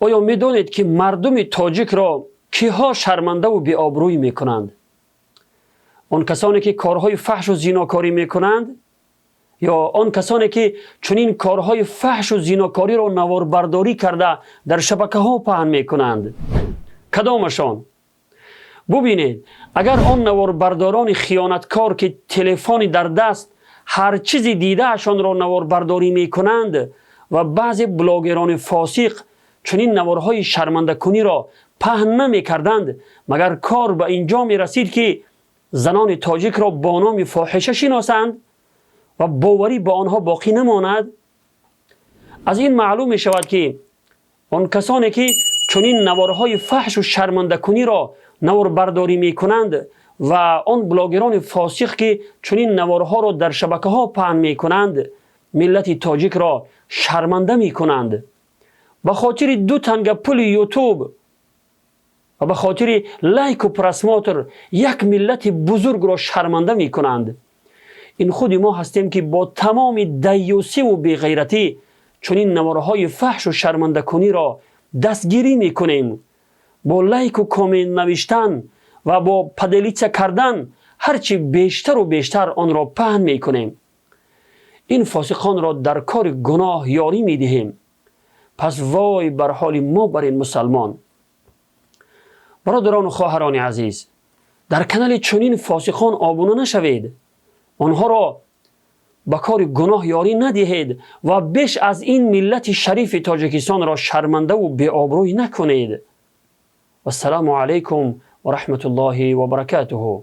Оё медонед, ки мардуми тоҷикро киҳо шармандаву беобрӯй мекунанд? Он касоне, ки корҳои фаҳшу зинокорӣ мекунанд, ё он касоне, ки чунин корҳои фаҳшу зинокориро наворбардорӣ карда, дар шабакаҳо паҳн мекунанд? Кадомашон? Бубинед, агар он наворбардорони хиёнаткор, ки телефони дар даст ҳар чизи дидаашонро наворбардорӣ мекунанд, ва баъзе блогерони фосиқ чунин наворҳои шармандакуниро паҳн намекарданд, магар кор ба ин ҷо мерасид, ки занони тоҷикро бо номи фоҳиша шиносанд ва боварӣ ба онҳо боқӣ намонад? Аз ин маълум мешавад, ки он касоне, ки чунин наворҳои фаҳшу шармандакуниро наворбардорӣ мекунанд, ва он блогерони фосиқ, ки чунин наворҳоро дар шабакаҳо паҳн мекунанд, миллати тоҷикро шарманда мекунанд. Ба хотири ду танга пули Ютуб ва ба хотири лайку просмотр як миллати бузургро шарманда мекунанд. Ин худи мо ҳастем, ки бо тамоми дайюсиву беғайратӣ чунин наворҳои фаҳшу шармандакуниро дастгирӣ мекунем. Бо лайку коммент навиштан ва бо поделиться кардан ҳарчи бештару бештар онро паҳн мекунем. Ин фосиқонро дар кори гуноҳ ёрӣ медиҳем. Пас вой бар ҳоли мо, бар ин мусалмон. Бародарону хоҳарони азиз, дар канали чунин фосиқон обуна нашавед, онҳоро ба кори гуноҳ ёрӣ надиҳед ва беш аз ин миллати шарифи Тоҷикистонро шармандаву беобрӯй накунед. Вассалому алайкум ва раҳматуллоҳи ва баракатуҳу.